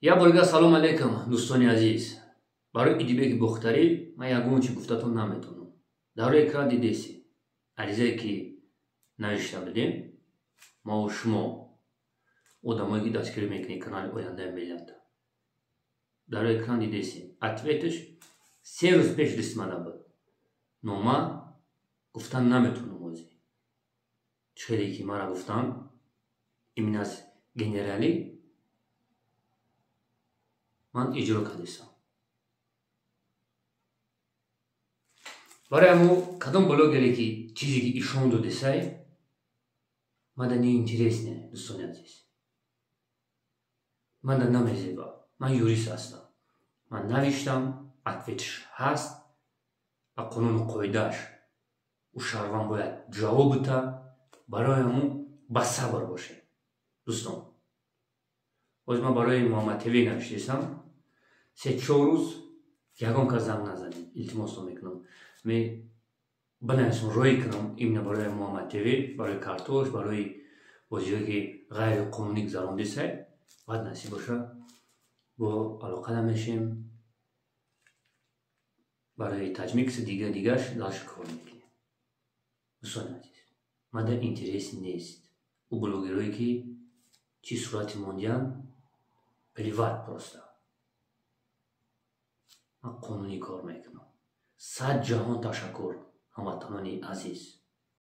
Як бор дигар салом алейкум, дӯстони азиз. Барои Идибеки Бохтарӣ ман ягон чи гуфтатон наметавонам. Дар рӯи экран дидесӣ аризае, ки навишта будем мову шумо, одамое, ки дастгирӣ мекунед канали «Ояндаи миллат». Дар рӯи экран дидесӣ, ответаш 3 рӯз пеш рисмада буд. Но ман гуфтан наметавонам ҳозир. Чӣ хеле ки мара гуфтам, именно аз генералӣ ман иҷро кардистам. Барои ҳамо кадом блогере, ки чизе ки ишон додисай, мада неинтересне, дӯстони азиз, мада намезеба. Ман юрист ҳастам, ман навиштам, ответш ҳаст. Ба қонуну қоидааш ӯ шаҳрванд бояд ҷавоб бита. Барои ҳамун ба сабр бошед, дӯстон. Ҳозир ман барои Муҳаммад ТВ навиштесам, 3-4 рӯз ягон кас занг назанед, илтимосто мекунам. Бинависам, роӣ кунам именно барои Муҳаммад ТВ, барои картош, барои бозиҳое, ки ғайриқонунӣ гузарондисай. Баъд насиб боша, бо алоқа намешем, барои таҷмикси дига дигаш дальше кор мекунем. Дӯстони азиз, мада интерес нест. Ӯ блогерое, ки чӣ сурати мондиян, плевать просто. Ман қонунӣ кор мекунам. Сад ҷаҳон ташаккур, ҳамватанони азиз.